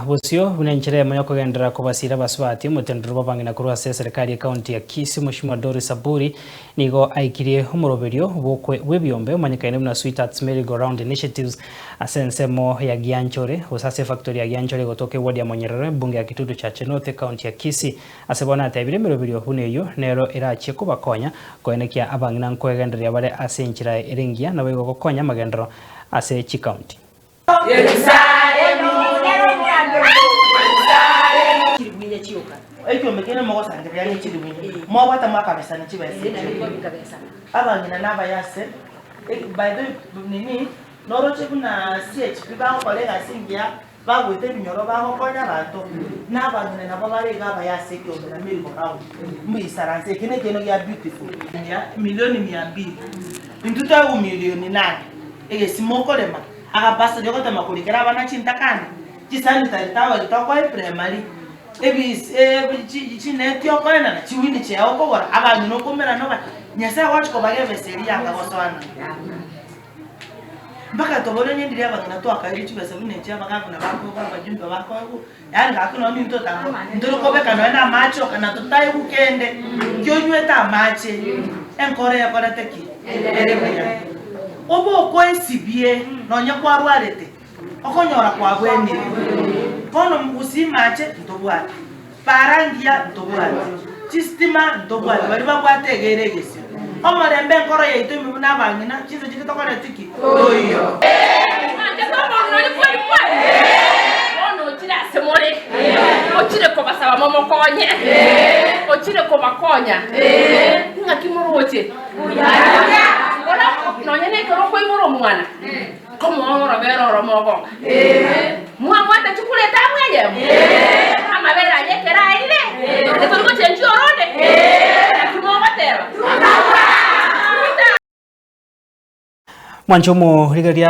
bosio buna enchera eyemo yokogenderera kobasiira abasubati omotendero bw'abang'ina korwa ase eserekari y'ekaunti ya Kisii Mweshimiwa Doris Aburi nigo aikirie omoroberio bw'okwe bw'ebiombe omanyekaine buna Sweethearts Merry Go Round Initiatives ase ensemo ya Gianchore gose ase efactory ya Gianchore egotoka eward ya Monyerere ebunge ya Kitutu Chache North ekaunti ya Kisii ase bono atebire emeroberio buna eyio nero erachie kobakonya koenekia abang'ina nkoegendereria bare ase enchera ere engiya naboigo gokonya amagenderero ase chikaunti. Ekiombe keria mogosangereria ne chiribunya, mwabwata mwakabesana chibesa echio. Abang'ina na abaye ase by the way nini, noroche buna CHP bagokora egasi engiya, bagoeta ebinyoro bagokonya abanto, na abang'ina nabo bare iga abaye ase ekiombe na merry go round, mbuisaranse eke na ekieno gia beautiful. Milioni mia mbili, intwe twaegwa milioni nane, egesima okorema, agabasari ogotema korikera abana chintakana, chisanitary towel tokoa eprimary, ebis chineti okoenana, chiwini chiaye okogora, abang'ina okomerana oba, Nyasaye agochi kobaga ebesa eria yanga gosoana. Mpaka tobore ng'a ndiria abang'ina twakaeirwe chibesa buna echi abagavana bakoegwa, abajumbe bakoegwa, yaani gaki nonye intwe otango ntore kobeka nonye na amache oka na totaegwa kende, ki onywete amache, enkoro ekorete ki? Ere buya. Obe okoesibie nonye kwarwarete, okonyora kwabwenire. Bono gusii mache ntobwate, para ngiya ntobwate, chistima ntobwate, baria babwate iga ere egesio. Omorembe enkoro yaito ime buna abang'ina, chinsa chinde tokoreti ki? Toiyo. Mwanchete omonto oria kweri kweri, bono ochire ase more, ochire kobasaba momokonye, ochire kobakonya. Ng'aki moroche? Ora nonya nekero okoibora omwana, Komoa orobere oro mogonga. Mwabwate chikura etamu eyemo? Amabere aye ekero aerire, titori gochenchia oronde? Naki mogoteba? Mwanche omorigereria.